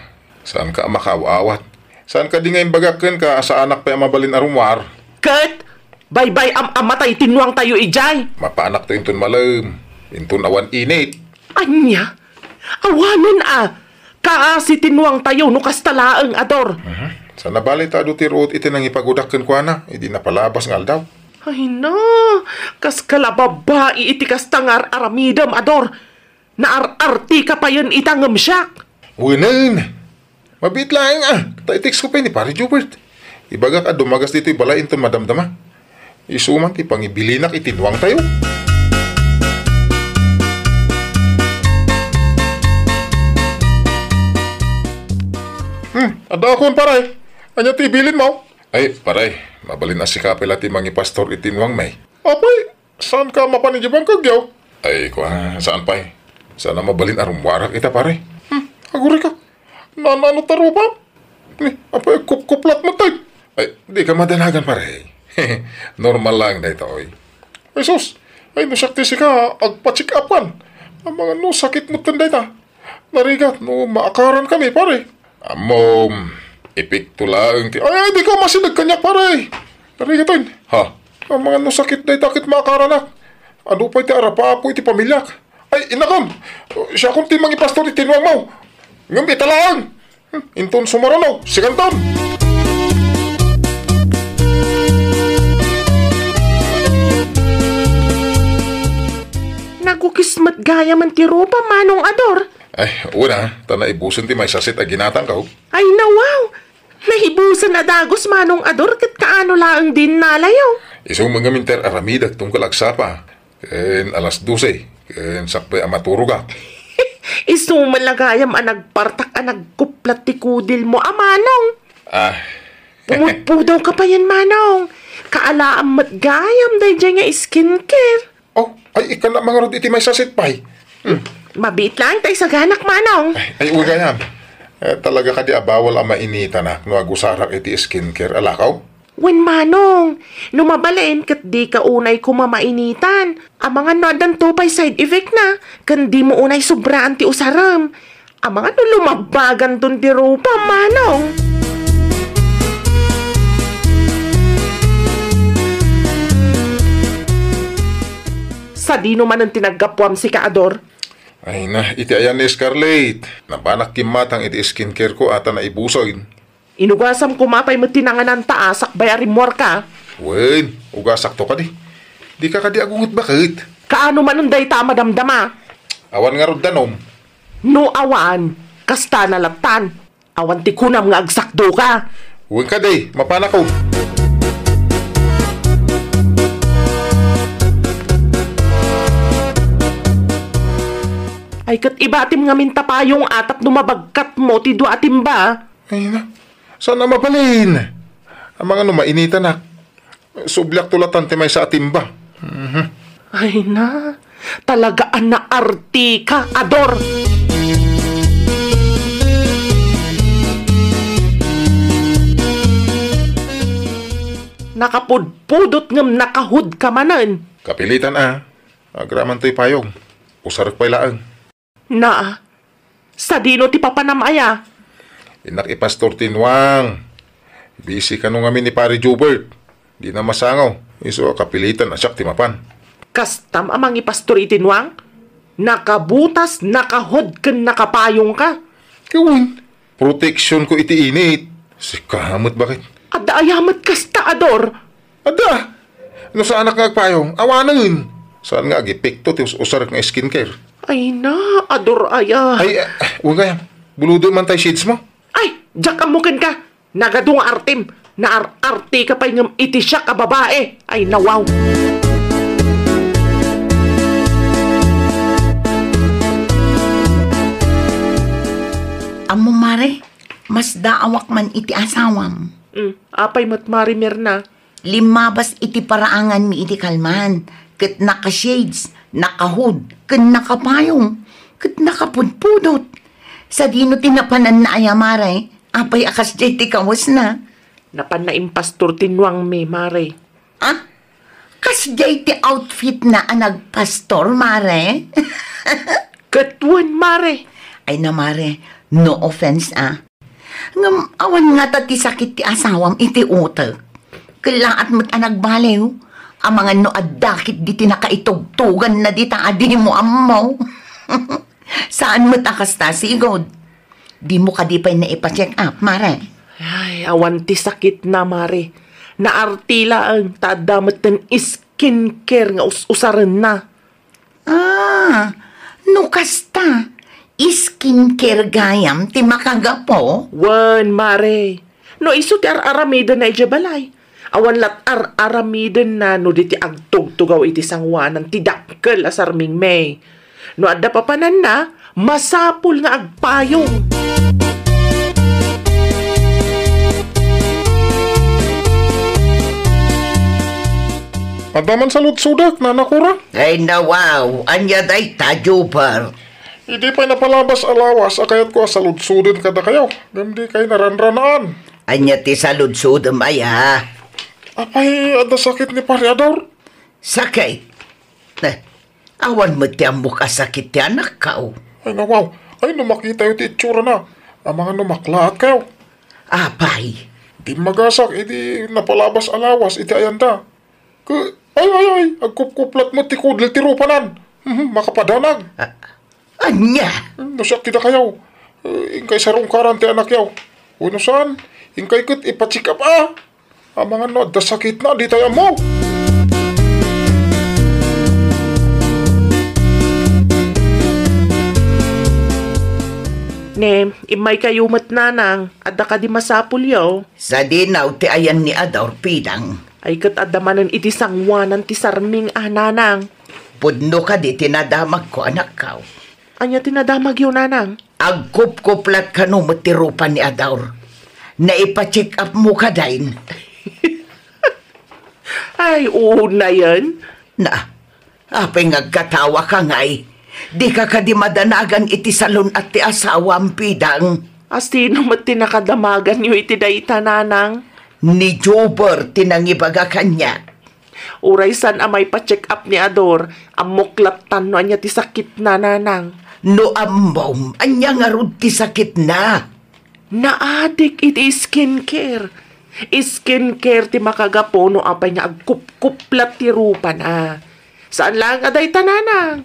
saanka a makaaw-awat. Saan kadi nga imbagak kenka a saanak pay a mabalin a rummuar? Ket baybay-am a matay ti nuangtayo idiay. Mapaanakto inton malem, inton awan init. Ania? Awanen a! Kaasi ti nuangtayo no kasta laeng, Ador. Mhm. Saan a bale ta adu ti ruot iti nangipagudak kenkuana idi napalabas nga aldaw. Ay na, kaska la babai iti kasta nga ar-aramidem, Ador. Naar-artika payen ita ngem siak. Wenen. Mabiit laeng a, ta i-text ko pay ni Pare Jobert. Ibagak a dumagas ditoy balay inton madamdama. Isu man ti pangibilinak iti nuangtayo. Hmm, adda akon, pare. Ania ti ibilin mo? Ay, pare, mabalin a sika pay la ti mangipastor iti nuangmi. Apay, saanka mapan idiay bangkegyo? Ay, kua, saan pay. Saan a mabalin a rummuarak ita, pare. Hmm, agurika. Naan-ano ta rupam? Ni, apay, kupkuplat met tay. Ay, dika madanagan, pare. Normal laeng daytoy. Ay, sus. Ay, no siak ti sika, agpa-check up kan. Amangan no sakit metten dayta. Narigat no maakaran kami, pare. Ammom, epekto laeng ti, ay, ay, dika masideg kaniak, pare. Narigat, oy. Ha? Amangan no sakit dayta ket maakaranak. Adu pay ti arapapo iti pamiliak. Ay, inakon! Siakon ti mangipastor iti nuangmo. Ngem ita laeng! Hmm, inton sumaruno, sikanton! Nagukis met gayam ti rupa, Manong Ador. Ay, una, ta naibusen ti maysa set a ginatangko. Ay, nawaw! Naibusen a dagus, Manong Ador, ket kaano laeng diay innalayo? Isu met ngamin ti ar-aramidek tunggal agsapa. Ken alas dose, ken sakbay a maturogak. Isu met la gayam a nagpartak a nagkuplat ti kudilmo a, Manong. Ah. Pumudpudawka payen, Manong. Kaalaam met gayam daydiay nga skincare. Oh, Ay, ikkannak ngarud iti maysa set pay. Hmm. Mabiit laeng ta isaganak, Manong. Ay, ay, uy, gayam. Eh, talaga kadi a bawal a mainitanak no agusarak iti skincare a lakaw? Wen, Manong, no mabalin ket dika unay koma mainitan. Amangan no addanto pay side effect na, ken dimo unay sobraan ti usarem. Amangan no lumabbaganton ti rupa, Manong. Sadino manen ti naggapuam sika, Ador? Ay na, iti ayan ni Scarlett. Nabanak kimmatang iti skincare ko a ta naibusen. Inugasam koma pay met ti nangananta a sakbay a rimmuarka. Wen, ugasakto kadi. Dika kadi agunget baket. Kaano manen dayta a madamdama? Awan ngarud danom. No awan, kasta na lattan. Awan ti kunam nga agsakdoka. Wen kadi, mapanakon. Ay, ket ibatim ngamin ta payong a tapno mabagkatmo ti dua a timba. Ay na, saan a mabalin? Amangan no mainitanak. Subliakto lattan ti maysa a timba. Mhm. Ay na, talaga a naartika, Ador. Nakapudpudot ngem nakahudka manen. Kapilitan a. Agraman toy payong. Usarek pay laeng. Na, sadino ti papanam aya? Innak ipastor ti nuang. Busy kano ngamin ni Pare Jobert. Dina masango. Isu a kapilitan a siak ti mapan. Kastam a mangipastor iti nuang? Nakabutas, nakahod, ken nakapayongka. Ket wen, protection ko iti init. Sika met baket. Adda aya met kasta, Ador? Adda. No saanak nga agpayong, awanen. Saan nga agepekto ti us-usarek nga skincare? Ay na, Ador aya. Ay, ah, wen gayam. Buludo man tay shades mo. Ay, diak ammo kenka. Nagadu nga artem. Naar-arte ka pay ngem iti siak a babae. Ay, nawaw. Ammo, Mare, masdaawak man iti asawam. Mm, apay met, Mare Mirna? Limmabas iti paraanganmi iti kalman, ket naka-shades, nakahod, ken nakapayong, ket nakapudpudot. Sadino ti napananna aya, Mare? Apay a kasdiay ti kawesna? Napanna impastor ti nuangmi, Mare. Ah? Kasdiay ti outfitna a nagpastor, Mare? Ket wen, Mare. Ay na, Mare, no offense, ah. Ngem awan ngata ti sakit ti asawam iti utek. Kellaat met a nagbaliw. Amangan no adda ketdi ti nakaitugtuganna dita a dimo ammo. Saan met a kasta, sigud. Dimo kadi pay naipa-check up, Mare? Ay, awan ti sakitna, Mare. Naarti laeng ta adda metten skincare nga us-usarenna. Ah, no kasta, skincare gayam ti makagapu? Wen, Mare. No isu ti ar-aramidenna idiay balay, awan lat ar-aramidenna no di ti agtugtugaw iti sangoanan ti dakkel a sarmingmi. No adda papananna, masapul nga agpayong. Adda man saludsodek, Nana Cora? Ay, nawaw, ania dayta, Jobert? Idi pay napalabas a lawas a kayatko a saludsoden kadakayo, ngem dikay naranranaan. Ania ti saludsodem aya? Apay, adda sakit ni Pare Ador? Sakit? Eh, awan met ti ammok a sakit ti anakko. Ay, nawaw. Ay, no makitayo ti itsurana, amangan no maklaatkayo. Apay? Dimmagasak idi napalabas a lawas iti ayanda. Ke-, ay, ay, ay, agkupkuplat met ti kudel ti rupanan. Mhm, makapadanag. A-, ania? No siak ti dakayo, eh, inkay sarungkaran ti anakyo. Wenno saan, inkay ket ipa-check up a. Amangan no adda sakitna, ditay ammo. Ne, immaykayo met, Nanang. Adda kadi masapulyo? Sadino ti ayan ni Ador, Pidang? Ay, ket adda manen iti sangoanan ti sarming a, Nanang. Pudno kadi ti nadamagko, anakko? Ania ti nadamagyo, Nanang? Agkupkuplat kano met ti rupa ni Ador? Naipa-check up mo kadayn? Ay, unayen. Na, Apay nga agkatawa ka ngay? Di ka kadi madanagan iti salun-at ti asawam, Pidang? A, sino met ti nakadamaganyo iti dayta, nanang? Ni Jober ti nangibaga kaniak. Uray saan a maipa-check up ni Ador, ammok lattan no ania ti sakitna, nanang. No ammom, ania ngarud ti sakitna? Naadik iti skincare. Skincare ti makagapu no apay nga agkupkuplat ti rupana. Saan laeng a dayta, nanang.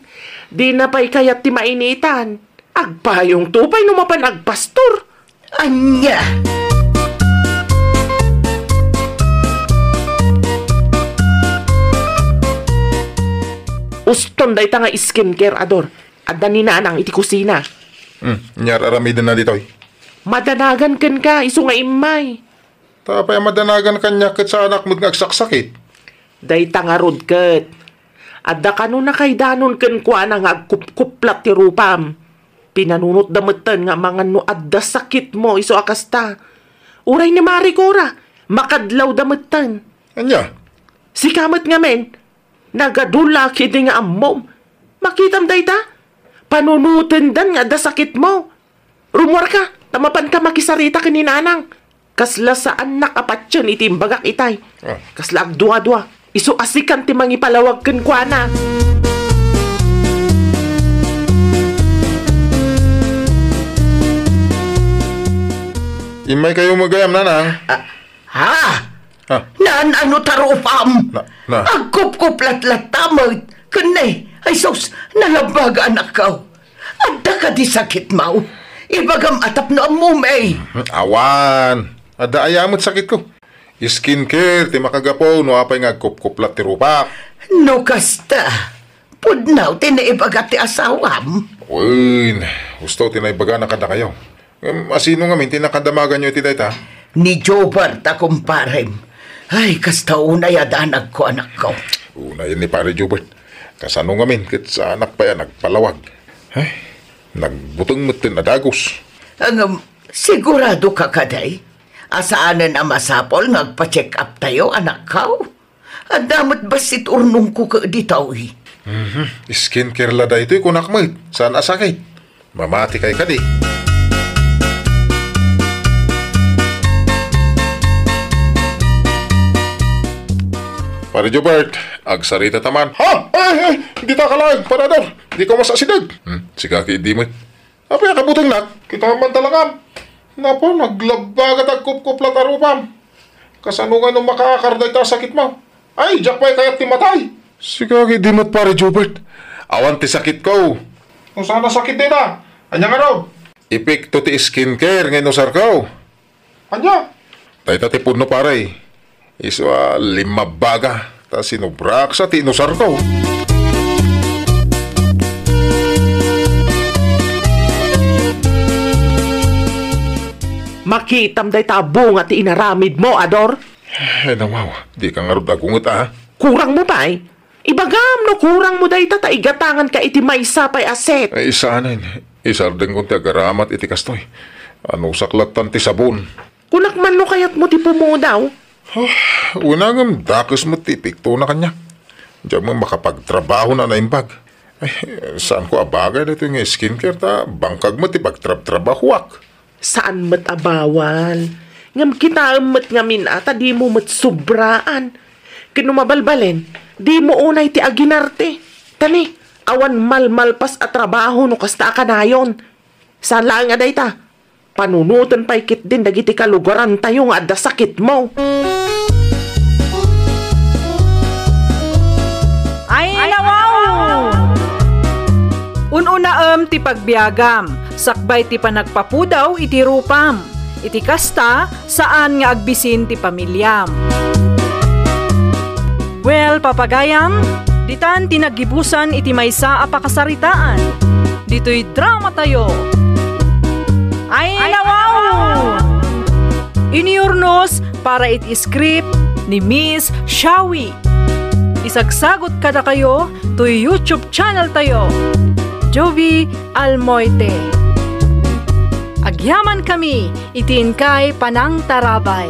Dina pay kayat ti mainitan. Agpayongto pay no mapan agpastor. Ania? Uston dayta nga skincare, Ador. Adda ni nanang iti kusina. Hmm, ania ar-aramidenna ditoy? Madanagan kenka, isu nga immay. Ta apay a madanagan kaniak ket saanak met nga agsaksakit? Dayta ngarud ket. Adda kano nakaidanon kenkuana nga agkupkuplat ti rupam. Pinanunotda metten nga amangan no adda sakitmo isu a kasta. Uray ni Mari Cora, makadlawda metten. Ania? Sika met ngamin, nagadulla ketdi nga ammom. Makitam dayta? Panunotendan nga adda sakitmo. Rummuarka, ta mapanka makisarita ken ni nanang. Kasla saannak a patien iti imbagak itay. Ah. Kasla agduadua. Isu a sikan ti mangipalawag kenkuana. Immaykayo met gayam, nanang. Ah, ha? Ha? Naan ano ta rupam? Na, na. Agkupkuplatlatta met. Ken ne, ay sus, nalabag anakko. Adda kadi sakitmo? Ibagam a tapno ammom, eh. Hmm, awan. Adda aya met sakitko. Skincare ti makagapu no apay nga agkupkuplat ti rupak. No kasta, pudno ti naibaga ti asawam? Wen, husto ti naibagana kadakayo. Ngem asino ngamin ti nakadamaganyo iti dayta? Ni Jobert a kumparem. Ay, kasta unay a danagko, anakko. Unay ni Pare Jobert. Kasano ngamin ket saanak pay a nagpalawag? Ay, nagbuteng metten a dagus. Ngem, sigurado ka kadi a saanen a masapul nga agpa-check up tayo, anakko? Adda met bassit urnongko ket ditoy. Mhm. Skincare la daytoy, kunak met. Saan a sakit? Mamati kay kadi. Pare Jobert, agsarita ta man. Ha? Ay, ay, dita ka laeng, Pare Ador. Dika masasideg. Hmm, sika ketdi met. Apay a kabutengnak? Kita man talakam. Napo, naglabbagat agkupkuplat a rupam. Kasano nga no makaakar dayta a sakitmo? Ay, diak pay kayat ti matay. Sika ketdi met, Pare Jobert. Awan ti sakitko. No saan a sakit dayta? Ania ngarud? Epekto ti skincare nga inusarko. Ania? Dayta ti pudno, pare. Isu a limmabbaga, ta sinubrak sa ti inusarko. Makitam dayta a bunga ti inaramidmo, Ador? Ay, nawaw, dika ngarud agunget, a. Kurangmo pay? Ibagam no kurangmo dayta ta igatanganka iti maysa pay a set. Ay, saanen. Isardengko ti agaramat iti kastoy. Anusak lattan ti sabon. Kunak man no kayatmo ti pumudaw. Ah, wen, ngem dakes met ti epektona kaniak. Diak met makapagtrabaho a naimbag. Ay, saanko a bagay daytoy nga skincare ta bangkag met ti pagtrabtrabahoak. Saan met a bawal. Ngem kitaem met ngamin a ta dimo met sobraan. Ken no mabalbalen, dimo unay ti aginarte. Ta ni, awan malmalpas a trabaho no kasta a kanayon. Saan laeng a dayta, panunoten pay ketdin dagiti kalugarantayo nga adda sakitmo. Ay, nawaw! Un-unaem ti pagbiagam, sakbay ti panagpapudaw iti rupam. Iti kasta, saan nga agbisin ti pamiliam. Well, papagayam, ditan ti naggibusan iti maysa a pakasaritaan. Ditoy drama tayo. Ay, nawaw! Inurnos para iti script ni Miss Shawi. Isagsagot kadakayo toy YouTube channel tayo, Jovi Almoite. Agyaman kami iti inkay panangtarabay.